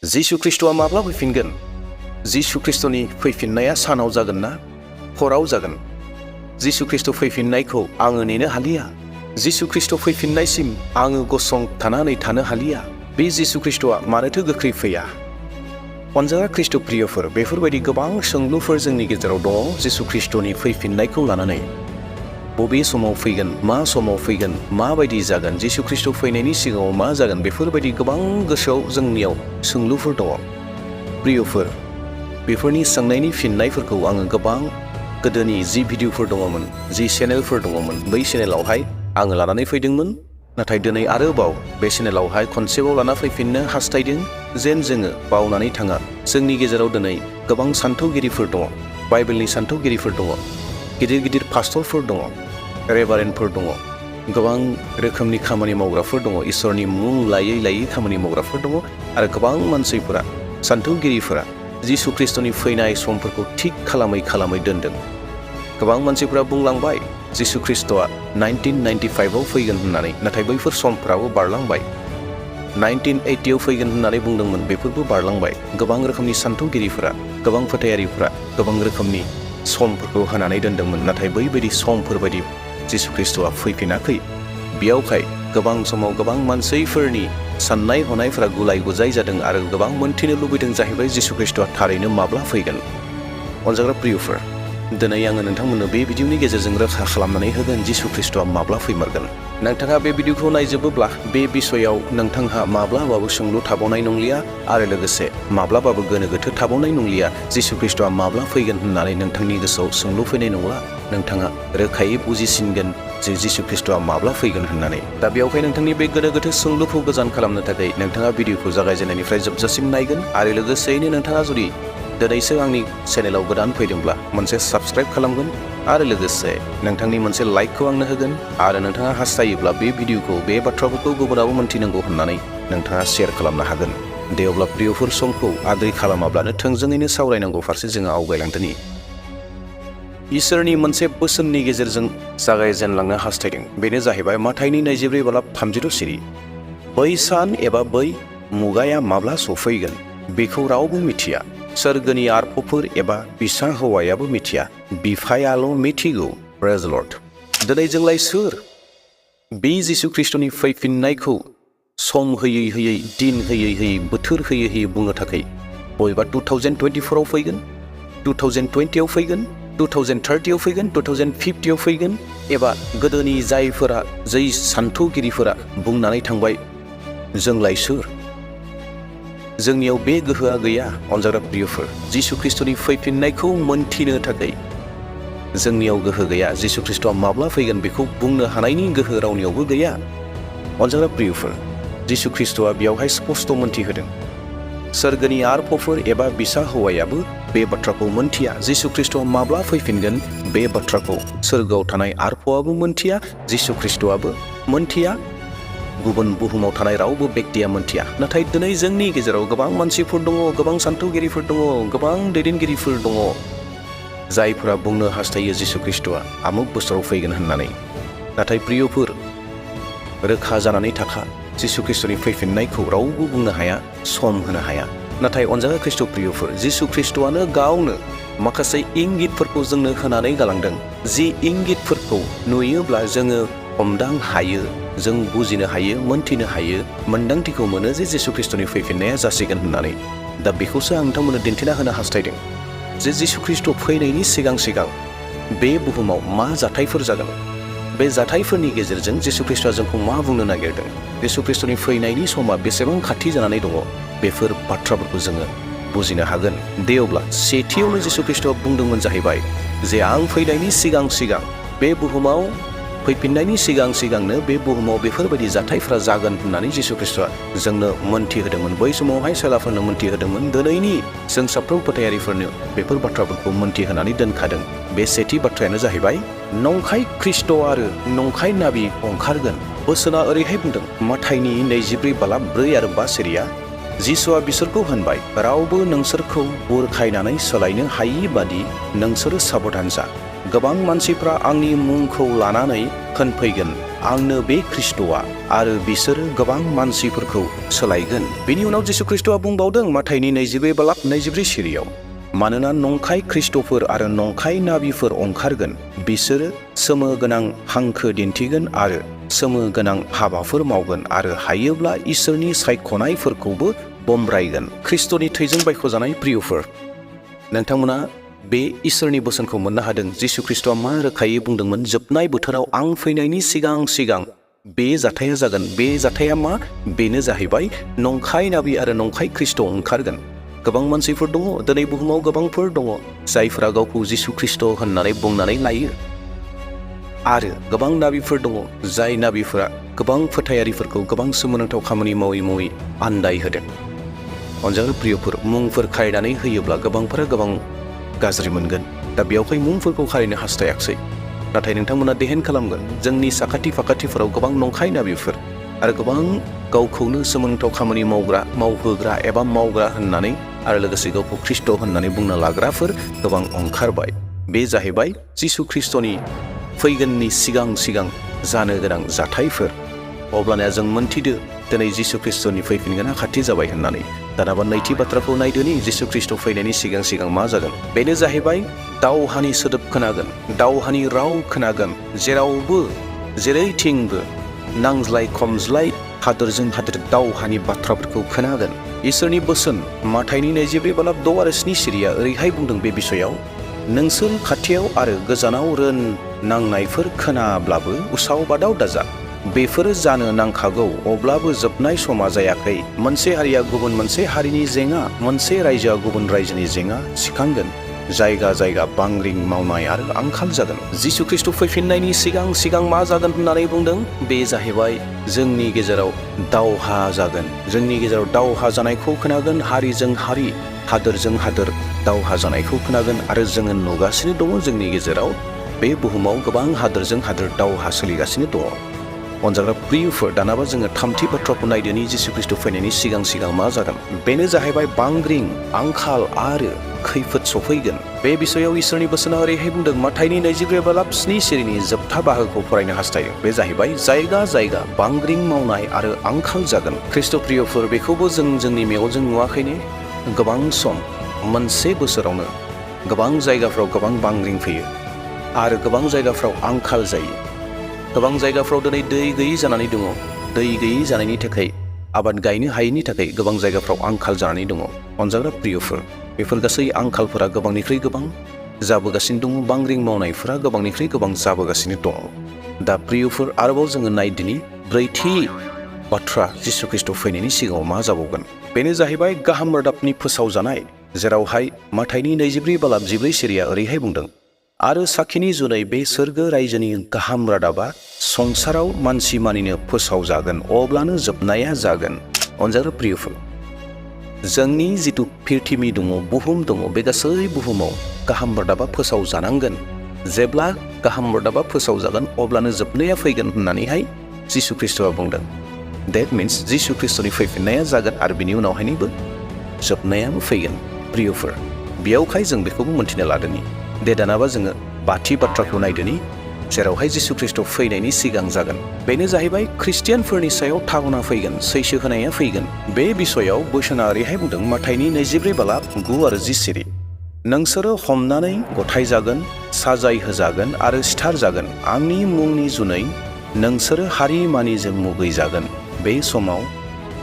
जिसु ख्रीष्टआ माब्ला फैफिनगोन? जिसु ख्रीष्टनि फैफिननाया सानाव जागोन ना हराव जागोन? जिसु ख्रीष्ट फैफिननायखौ आङो नेनो हालिया। जिसु ख्रीष्ट फैफिननायसिम आङो गसंथानानै थानो हालिया। बे जिसु ख्रीष्टआ मानोथो गोख्रै फैया? अनजाग्रा ख्रीष्ट प्रियफोर, बेफोरबायदि गोबां सोंलुफोर जोंनि गेजेराव दङ जिसु ख्रीष्टनि फैफिननायखौ लानानै। बबे समाव फैगोन, मा समाव फैगोन, माबायदि जागोन, जिसु ख्रीष्ट फैनायनि सिगाङाव मा जागोन, बेफोरबायदि गोबां गोसोआव जोंनियाव सोंलुफोर दङ। प्रियफोर, बेफोरनि सोंनायनि फिननायफोरखौ आङो गोबां गोदोनि जि भिडिअफोर दङमोन, जि चेनेलफोर दङमोन, बै चेनेलावहाय आङो लानानै फैदोंमोन। नाथाय दिनै आरोबाव बे चेनेलावहाय खनसेबाव लाना फैफिननो हास्थायदों जेन जोङो बावनानै थाङा। जोंनि गेजेराव दिनै गोबां सान्थौगिरिफोर दङ, बाइबेलनि सान्थौगिरिफोर दङ, गिदिर गिदिर पास्टरफोर दङ, रेभारेन्डफोर दङ, गोबां रोखोमनि खामानि मावग्राफोर दङ, इसोरनि मुं लायै लायै खामानि मावग्राफोर दङ आरो गोबां मानसिफोरा, सान्थौगिरिफोरा जिसु ख्रीष्टनि फैनाय समफोरखौ थिग खालामै खालामै दोनदों। गोबां मानसिफोरा बुंलांबाय जिसु ख्रीष्टआ 1995आव फैगोन होननानै, नाथाय बैफोर समफ्राबो बारलांबाय। 1980आव फैगोन होननानै बुंदोंमोन, बेफोरबो बारलांबाय। गोबां रोखोमनि सान्थौगिरिफोरा, गोबां फोथायारिफोरा गोबां रोखोमनि समफोरखौ होनानै दोनदोंमोन, नाथाय बैबायदि समफोरबायदि जिसु ख्रीष्टआ फैफिनाखै। बेयावहाय गोबां समाव गोबां मानसिफोरनि साननाय हनायफोरा गुलाय गुजाय जादों आरो गोबां मोनथिनो लुबैदों जाहैबाय जिसु ख्रीष्टआ थारैनो माब्ला फैगोन। अनजाग्रा प्रियफोर, दिनै आङो नोंथांमोननो बे भिडिअनि गेजेरजों रोखा खालामनानै होगोन जिसु ख्रीष्टआ माब्ला फैमारगोन। नोंथाङा बे भिडिअखौ नायजोबोब्ला बे बिसयाव नोंथांहा माब्लाबाबो सोंलु थाबावनाय नंलिया आरो लोगोसे माब्लाबाबो गोनो गोथो थाबावनाय नंलिया। जिसु ख्रीष्टआ माब्ला फैगोन होननानै नोंथांनि गोसोआव सोंलु फैनाय नंला। नोंथाङा रोखायै बुजिसिनगोन जे जिसु ख्रीष्टआ माब्ला फैगोन होननानै। दा बेयावहाय नोंथांनि बे गोनो गोथो सोंलुखौ गोजान खालामनो थाखाय नोंथाङा भिडिअखौ जागायजेननायनिफ्राय जोबजासिम नायगोन आरो लोगोसेयैनो नोंथाङा जुदि दिनैसो आंनि चेनेलाव गोदान फैदोंब्ला मोनसे साबस्क्राइब खालामगोन आरो लोगोसे नोंथांनि मोनसे लाइकखौ आंनो होगोन आरो नोंथाङा हास्थायोब्ला बे भिडिअखौ, बे बाथ्राफोरखौ गुबुनाबो मोनथिनांगौ होननानै नोंथाङा शेयार खालामनो हागोन। दे अब्ला प्रियफोर, समखौ आद्रि खालामाब्लानो थोंजोङैनो सावरायनांगौ फारसे जोङो आवगायलांदोनि। इसोरनि मोनसे बोसोननि गेजेरजों जागायजेनलांनो हास्थायदों। बेनो जाहैबाय माथाइनि 24:32 सिरि। बै सान एबा बै मुगाया माब्ला सफैगोन बेखौ रावबो मिथिया। सोरगोनि आरफफोर एबा बिसा हौवायाबो मिथिया, बिफायाल' मिथिगौ। Praise lord. दिनै जोंलाय सोर? बे जिसु ख्रीष्टनि फैफिननायखौ सम होयै होयै, दिन होयै होयै, बोथोर होयै होयै बुंनो थाखाय बबेबा 2024आव फैगोन, 2020आव फैगोन, 2030आव फैगोन, 2050आव फैगोन, एबा गोदोनि जै सान्थौगिरिफोरा बुंनानै थांबाय जोंलाय सोर? जोंनियाव बे गोहोआ गैया। अनजाग्रा प्रियफोर, जिसु ख्रीष्टनि फैफिननायखौ मोनथिनो थाखाय जोंनियाव गोहो गैया। जिसु ख्रीष्टआ माब्ला फैगोन बेखौ बुंनो हानायनि गोहो रावनियावबो गैया। अनजाग्रा प्रियफोर, जिसु ख्रीष्टआ बेयावहाय स्पष्ट मोनथिहोदों। सोरगोनि आरफफोर एबा बिसा हौवायाबो बे बाथ्राखौ मोनथिया। जिसु ख्रीष्टआ माब्ला फैफिनगोन बे बाथ्राखौ सोरगोआव थानाय आरफआबो मोनथिया, जिसु ख्रीष्टआबो मोनथिया, गुबुन बुहुमाव थानाय रावबो बेक्तिया मोनथिया। नाथाय दिनै जोंनि गेजेराव गोबां मानसिफोर दङ, गोबां सान्थौगिरिफोर दङ, गोबां दैदेनगिरिफोर दङ, जायफोरा बुंनो हास्थायो जिसु ख्रीष्टआ आमुक बोसोराव फैगोन होननानै। नाथाय प्रियफोर, रोखा जानानै थाखा, जिसु ख्रीष्टनि फैफिननायखौ रावबो बुंनो हाया, सम होनो हाया। नाथाय अनजाग्रा ख्रीष्ट प्रियफोर, जिसु ख्रीष्टआनो गावनो माखासे इंगितफोरखौ जोंनो होनानै गालांदों। जि इंगितफोरखौ नुयोब्ला जोङो हमदां हायो, जों बुजिनो हायो, मोनथिनो हायो, मोन्दांथिखौ मोनो जे जिसु ख्रीष्टनि फैफिननाया जासिगोन होननानै। दा बेखौसो आं नोंथांमोननो दिन्थिना होनो हास्थायदों जे जिसु ख्रीष्ट फैनायनि सिगां सिगां बे बुहुमाव मा जाथायफोर जागोन। बे जाथायफोरनि गेजेरजों जिसु ख्रीष्टआ जोंखौ मा बुंनो नागिरदों, जिसु ख्रीष्टनि फैनायनि समा बेसेबां खाथि जानानै दङ, बेफोर बाथ्राफोरखौ जोङो बुजिनो हागोन। दे अब्ला सेथियावनो जिसु ख्रीष्टआ बुंदोंमोन जाहैबाय जे आं फैनायनि सिगां सिगां, बे बुहुमाव फैफिननायनि सिगां सिगांनो बे बुहुमाव बेफोरबायदि जाथायफ्रा जागोन होननानै जिसु ख्रीष्टआ जोंनो मोनथिहोदोंमोन। बै समावहाय सेलाफोरनो मोनथिहोदोंमोन, दिनैनि जों साफ्रोम फोथायारिफोरनो बेफोर बाथ्राफोरखौ मोनथिहोनानै दोनखादों। बे सेथि बाथ्रायानो जाहैबाय नंखाय ख्रीष्ट आरो नंखाय नाबि ओंखारगोन। बोसोना ओरैहाय बुंदों, माथाइनि 24:4-5 सिरिया। जिसुआ बिसोरखौ होनबाय, रावबो नोंसोरखौ बुरखायनानै सोलायनो हायि बादि नोंसोरो साबधान जा। गोबां मानसिफ्रा आंनि मुंखौ लानानै होनफैगोन, आंनो बे ख्रिस्ट'आ आरो बिसोरो गोबां मानसिफोरखौ सोलायगोन। बेनि उनाव जिसु ख्रिस्ट'आ बुंबावदों माथाइनि 22:24 सिरियाव, मानोना नंखाय ख्रिस्ट'फोर आरो नंखाय नाबिफोर ओंखारगोन। बिसोरो सोमो गोनां हांखो दिन्थिगोन आरो सोमो गोनां हाबाफोर मावगोन आरो हायोब्ला इसोरनि सायख'नायफोरखौबो बमब्रायगोन। ख्रिस्ट'नि थैजों बायख'जानाय प्रियफोर, नोंथांमोना बे इसोरनि बोसोनखौ मोननो हादों। जिसु ख्रिस्ट'आ मा रोखायै बुंदोंमोन? जोबनाय बोथोराव आं फैनायनि सिगां बे जाथाया जागोन। बे जाथाया मा? बेनो जाहैबाय नंखाय नाबि आरो नंखाय ख्रिस्ट' ओंखारगोन। गोबां मानसिफोर दङ, दिनै बुहुमाव गोबांफोर दङ जायफोरा गावखौ जिसु ख्रिस्ट' होननानै बुंनानै लायो। आरो गोबां नाबिफोर दङ जाय नाबिफोरा गोबां फोथायारिफोरखौ गोबां सोमोनांथाव खामानि मावै आन्दाय होदों। अनजालु प्रियफोर, मुंफोर खायनानै होयोब्ला गोबांफोरा गोबां गाज्रि मोनगोन। दा बेयावहाय मुंफोरखौ खारिनो हास्थायाखिसै, नाथाय नोंथांमोना देहेन खालामगोन। जोंनि साखाथि फाखाथिफोराव गोबां नंखाय नाबिफोर आरो गोबां गावखौनो सोमोनांथाव खामानि मावहोग्रा एबा मावग्रा होननानै आरो लोगोसे गावखौ ख्रिस्ट' होननानै बुंनो लाग्राफोर गोबां ओंखारबाय। बे जाहैबाय जिसु ख्रिस्ट'नि फैगोननि सिगां जानो गोनां जाथायफोर। अब्लाना जों मोनथिदो दिनै जिसु ख्रिस्ट'नि फैफिनगोना खाथि जाबाय होननानै। दानाबा नैथि बाथ्राखौ नायदोनि, जिसु ख्रिस्ट' फैनायनि सिगां मा जागोन? बेनो जाहैबाय दावहानि सोदोब खोनागोन, दावहानि राव खोनागोन। जेरावबो जेरैथिंबो नांज्लाय खमज्लाय, हादोरजों हादोर दावहानि बाथ्राफोरखौ खोनागोन। इसोरनि बोसोन माथाइनि 22:6 सिरिया ओरैहाय बुंदों बे बिसयाव, नोंसोर खाथियाव आरो गोजानाव रोन नांनायफोर खोनाब्लाबो उसाव बादाव दाजा। बेफोरो जानो नांखागौ, अब्लाबो जोबनाय समा जायाखै। मोनसे हारिया गुबुन मोनसे हारिनि जेंना, मोनसे रायजोआ गुबुन रायजोनि जेंना सिखांगोन। जायगा बांग्रिं मावनाय आरो आंखाल जागोन। जिसु ख्रिस्ट' फैफिननायनि सिगां मा जागोन होननानै बुंदों? बे जाहैबाय जोंनि गेजेराव दावहा जागोन। जोंनि गेजेराव दावहा जानायखौ खोनागोन, हारिजों हारि, हादोरजों हादोर दावहा जानायखौ खोनागोन। आरो जोङो नुगासिनो दङ जोंनि गेजेराव बे बुहुमाव गोबां हादोरजों हादोर दावहा सोलिगासिनो दङ। अनजाग्रा प्रियफोर, दानाबा जोङो थामथि बाथ्राखौ नायदोनि, जिसु ख्रिस्ट' फैनायनि सिगां मा जागोन? बेनो जाहैबाय बांग्रिं, आंखाल आरो खैफोद सफैगोन। बे बिसयाव इसोरनि बोसोना ओरैहाय बुंदों, माथाइनि 22:7 सिरिनि जोबथा बाहागोखौ फरायनो हास्थायो। बे जाहैबाय जायगा बांग्रिं मावनाय आरो आंखाल जागोन। ख्रिस्ट' प्रियफोर, बेखौबो जोंनि मेगनजों नुवाखैने? गोबां सम, मोनसे बोसोरावनो गोबां जायगाफ्राव गोबां बांग्रिं फैयो आरो गोबां जायगाफ्राव आंखाल जायो। गोबां जायगाफ्राव दिनै दै गैयै जानानै दङ। दै गैयै जानायनि थाखाय आबाद गायनो हायैनि थाखाय गोबां जायगाफ्राव आंखाल जानानै दङ। अनजाग्रा प्रियफोर, बेफोर गासै आंखालफोरा गोबांनिख्रुइ गोबां जाबोगासिनो दङ। बांग्रिं मावनायफोरा गोबांनिख्रुइ गोबां जाबोगासिनो दङ। दा प्रियफोर, आरोबाव जोङो नायदिनि ब्रैथि बाथ्रा, जिसु ख्रिस्ट' फैनायनि सिगाङाव मा जाबावगोन? बेनो जाहैबाय गाहाम रादाबनि फोसावजानाय, जेरावहाय माथाइनि 22:14 सिरिया ओरैहाय बुंदों, आरो साखिनि जुनै बे सोरगो रायजोनि गाहाम रादाबा संसाराव मानसि मानिनो फोसावजागोन, अब्लानो जोबनाया जागोन। अनजाग्रा प्रियफोर, जोंनि जिथु पृथिबि दङ, बुहुम दङ, बे गासै बुहुमाव गाहाम रादाबा फोसावजानांगोन। जेब्ला गाहाम रादाबा फोसावजागोन अब्लानो जोबनाया फैगोन होननानैहाय जिसु ख्रिस्ट'आ बुंदों। देट मिन्स जिसु ख्रिस्ट'नि फैफिननाया जागोन आरो बिनि उनावहायनोबो जोबनायाबो फैगोन। प्रियफोर, बेयावहाय जों बेखौबो मोन्थिनो लादोनि। दे दानाबा जोङो बाथि बाथ्राखौ नायदोनि, जेरावहाय जिसु ख्रिस्ट' फैनायनि सिगां जागोन। बेनो जाहैबाय खृष्टियानफोरनि सायाव थावना फैगोन, सैसो होनाया फैगोन। बे बिसयाव बोसोना ओरैहाय बुंदों, माथाइनि 22:9 सिरि, नोंसोरो हमनानै गथायजागोन, साजाय होजागोन आरो सिथारजागोन। आंनि मुंनि जुनै नोंसोरो हारि मानिजों मुगैजागोन। बे समाव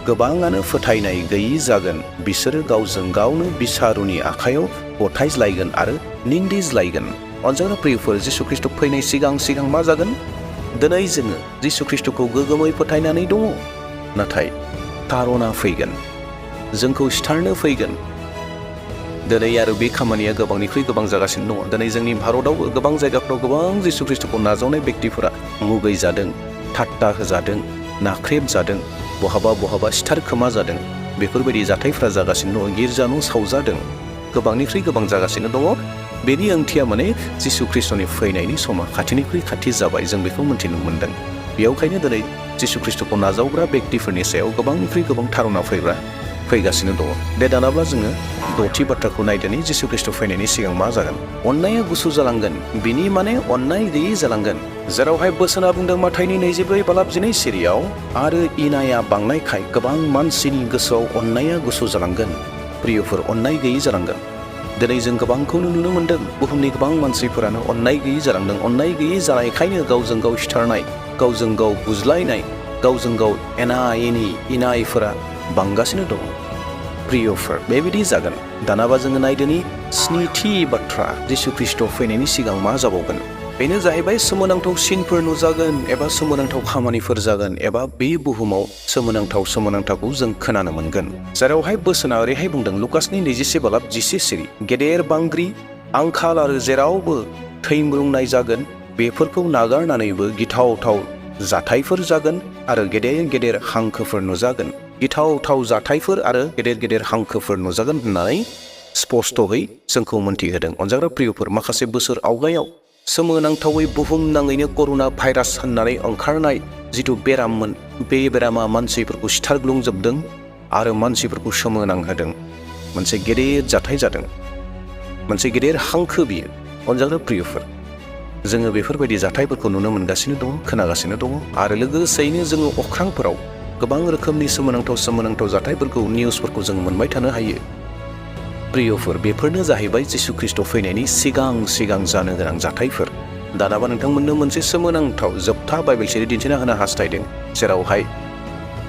गोबाङानो फोथायनाय गैयि जागोन। बिसोरो गावजों गावनो बिसारुनि आखायाव गथायज्लायगोन आरो निन्दिज्लायगोन। अनजाग्रा प्रियफोर, जिसु ख्रिस्ट' फैनाय सिगां मा जागोन? दिनै जोङो जिसु ख्रिस्ट'खौ गोगोमै फोथायनानै दङ, नाथाय तारना फैगोन, जोंखौ सिथारनो फैगोन। दिनै आरो बे खामानिया गोबांनिख्रुइ गोबां जागासिनो दङ। दिनै जोंनि भारतआवबो गोबां जायगाफ्राव गोबां जिसु ख्रिस्ट'खौ नाजावनाय बेक्तिफोरा मुगैजादों, ठाट्टा होजादों, नाख्रेबजादों, बहाबा सिथारखोमा जादों। बेफोरबायदि जाथायफ्रा जागासिनो दङ। गिर्जा न' सावजादों, गोबांनिख्रुइ गोबां जागासिनो दङ। बेनि ओंथिया माने जिसु ख्रिस्ट'नि फैनायनि समा खाथिनिख्रुइ खाथि जाबाय, जों बेखौ मोन्थिनो मोन्दों। बेयावखायनो दिनै जिसु ख्रिस्ट'खौ नाजावग्रा बेक्तिफोरनि सायाव गोबांनिख्रुइ गोबां थारना फैगासिनो दङ। दे दानाब्ला जोङो द'थि बाथ्राखौ नायदोनि जिसु ख्रीष्ट फैनायनि सिगां मा जागोन। अननाया गुसु जालांगोन, बिनि माने अननाय गैयै जालांगोन। जेरावहाय बोसोना बुंदों माथाइनि 24:12 सिरियाव, आरो इनाया बांनायखाय गोबां मानसिनि गोसोआव अननाया गुसु जालांगोन। प्रियफोर, अननाय गैयै जालांगोन। दिनै जों गोबांखौनो नुनो मोन्दों, बुहुमनि गोबां मानसिफोरानो अननाय गैयै जालांदों। अननाय गैयै जानायखायनो गावजों गाव सिथारनाय, गावजों गाव बुज्लायनाय, गावजों गाव एना एनि इनायफोरा बांगासिनो दङ। प्रियफोर, बेबायदि जागोन। दानाबा जोङो नायदोनि स्निथि बाथ्रा, जिसु ख्रीष्ट फैनायनि सिगां मा जाबावगोन। बेनो जाहैबाय सोमोनांथाव सिनफोर नुजागोन, एबा सोमोनांथाव खामानिफोर जागोन, एबा बे बुहुमाव सोमोनांथावखौ जों खोनानो मोनगोन। जेरावहाय बोसोना ओरैहाय बुंदों, लुकासनि 21:10 सिरि, गेदेर बांग्रि, आंखाल आरो जेरावबो थैम्रुंनाय जागोन। बेफोरखौ नागारनानैबो गिथावथाव जाथायफोर जागोन आरो गेदेर गेदेर हांखोफोर नुजागोन। गिथावथाव जाथायफोर आरो गेदेर गेदेर हांखोफोर नुजागोन होननानै स्पष्टयै जोंखौ मोन्थिहोदों। अनजाग्रा प्रियफोर, माखासे बोसोर आवगायाव सोमोनांथावै बुहुमनाङैनो कर'ना भाइरास होननानै ओंखारनाय जिथु बेराममोन, बे बेरामा मानसिफोरखौ सिथारग्लुंजोबदों आरो मानसिफोरखौ सोमोनांहोदों। मोनसे गेदेर जाथाय जादों, मोनसे गेदेर हांखो बियो। अनजाग्रा प्रियफोर, जोङो बेफोरबायदि जाथायफोरखौ नुनो मोनगासिनो दङ, खोनागासिनो दङ, आरो लोगोसेयैनो जोङो अख्रांफोराव गोबां रोखोमनि सोमोनांथाव जाथायफोरखौ, निउसफोरखौ जों मोनबाय थानो हायो। प्रियफोर, बेफोरनो जाहैबाय जिसु ख्रीष्ट फैनायनि सिगां जानो गोनां जाथायफोर। दानाबा नोंथांमोननो मोनसे सोमोनांथाव जोबथा बाइबेल सिरि दिन्थिना होनो हास्थायदों, जेरावहाय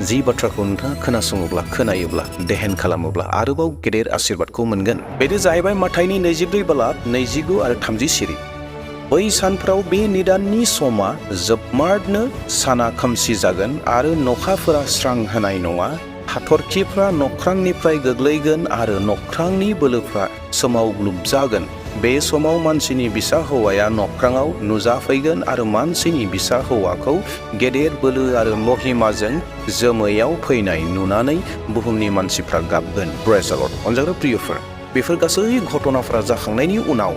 जि बाथ्राखौ नोंथाङा खोनासङोब्ला, खोनायोब्ला, देहेन खालामोब्ला आरोबाव गेदेर आशीर्बादखौ मोनगोन। बेनो जाहैबाय माथाइनि 24:29 आरो 30 सिरि। बै सानफ्राव बे निदाननि समा जोबमारनो, साना खोमसि जागोन आरो नखाफोरा स्रां होनाय नङा। हाथरखिफ्रा नख्रांनिफ्राय गोग्लैगोन आरो नख्रांनि बोलोफ्रा सोमावग्लुबजागोन। बे समाव मानसिनि बिसा हौवाया नख्राङाव नुजाफैगोन आरो मानसिनि बिसा हौवाखौ गेदेर बोलो आरो महिमाजों जोमैयाव फैनाय नुनानै बुहुमनि मानसिफ्रा गाबगोन। प्रेज द लर्ड। अनजाग्रा प्रियफोर, बेफोर गासै घटनाफोरा जाखांनायनि उनाव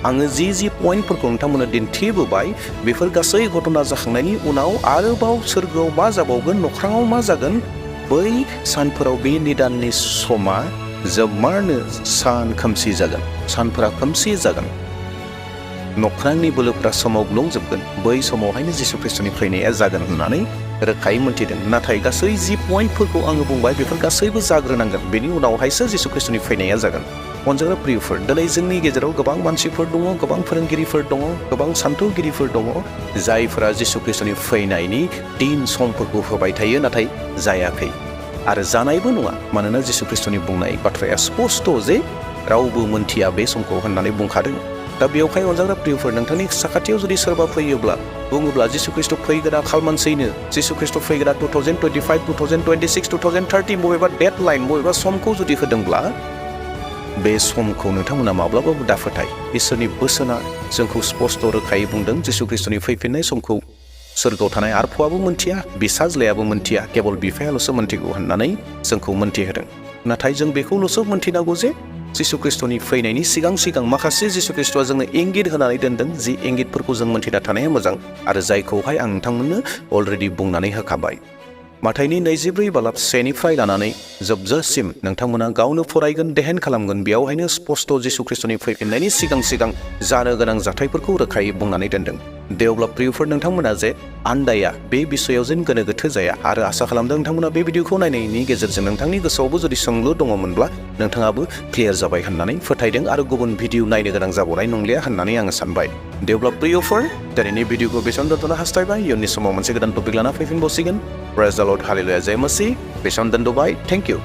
आङो जि पइन्टफोरखौ नोंथांमोननो दिन्थिबोबाय, बेफोर गासै घटना जाखांनायनि उनाव आरोबाव सोरगोआव मा जाबावगोन, नख्राङाव मा जागोन। बै सानफोराव बे निदाननि समा जोबमारनो, सान खोमसि जागोन, सानफोरा खोमसि जागोन, नख्रांनि बोलोफोरा सोमावग्लुंजोबगोन। बै समावहायनो जिसु ख्रीष्टनि फैनाया जागोन होननानै रोखायै मोन्थिदों। नाथाय गासै जि पइन्टफोरखौ आङो बुंबाय, बेफोर गासैबो जाग्रोनांगोन, बेनि उनावहायसो जिसु ख्रीष्टनि फैनाया जागोन। अनजाग्रा प्रियफोर, दिनै जोंनि गेजेराव गोबां मानसिफोर दङ, गोबां फोरोंगिरिफोर दङ, गोबां सान्थौगिरिफोर दङ, जायफोरा जिसु ख्रीष्टनि फैनायनि दिन समफोरखौ होबाय थायो, नाथाय जायाखै आरो जानायबो नङा। मानोना जिसु ख्रीष्टनि बुंनाय बाथ्राया स्पष्ट जे रावबो मोन्थिया बे समखौ होननानै बुंखादों। दा बेवहाय अनजाग्रा प्रियफोर, नोंथांनि साखाथियाव जुदि सोरबा फैयोब्ला बुङोब्ला जिसु ख्रीष्ट फैगोना खालमानसैनो, जिसु ख्रीष्ट फैगोना 2025, 2026, 2030 बबेबा डेडलाइन, बबेबा समखौ जुदि होदोंब्ला, बे समखौ नोंथांमोना माब्लाबाबो दाफोथाय। इसोरनि बोसोना जोंखौ स्पष्ट रोखायै बुंदों, जिसु ख्रीष्टनि फैफिननाय समखौ सोरगोआव थानाय आरफुआबो मोन्थिया, बिसाज्लायाबो मोन्थिया, केवल बिफायाल'सो मोन्थिगौ होननानै जोंखौ मोन्थिहोदों। नाथाय जों बेखौल'सो मोन्थिनांगौ जे जिसु ख्रीष्टनि फैनायनि सिगां माखासे जिसु ख्रीष्टआ जोंनो इंगित होनानै दोनदों, जि इंगितफोरखौ जों मोन्थिना थानाया मोजां, आरो जायखौहाय आं नोंथांमोननो अलरेडि बुंनानै होखाबाय। माथाइनि 24:1 लानानै जोबजासिम नोंथांमोना गावनो फरायगोन, देहेन खालामगोन। बेयावहायनो स्पष्ट जिसु ख्रीष्टनि फैफिननायनि सिगां जानो गोनां जाथायफोरखौ रोखायै बुंनानै दोनदों। दे अब्ला प्रियफोर, नोंथांमोना जे आन्दाया, बे बिसयाव जेन गोनो गोथो जाया, आरो आसा खालामदों नोंथांमोना बे भिडिअखौ नायनायनि गेजेरजों नोंथांनि गोसोआवबो जुदि सोंलु दङमोनब्ला नोंथाङाबो क्लियार जाबाय होननानै फोथायदों, आरो गुबुन भिडिअ नायनो गोनां जाबावनाय नंलिया होननानै आङो सानबाय। दे अब्ला प्रियफोर, दिनैनि भिडिअखौ बेसेबां दोनथ'नो हास्थायबाय। इयुननि समाव मोनसे गोदान टपिक लाना फैफिनबावसिगोन। प्रेज द लर्ड, हालेलुया, जय मसीह। बेसेबां दोनथ'बाय। Thank you.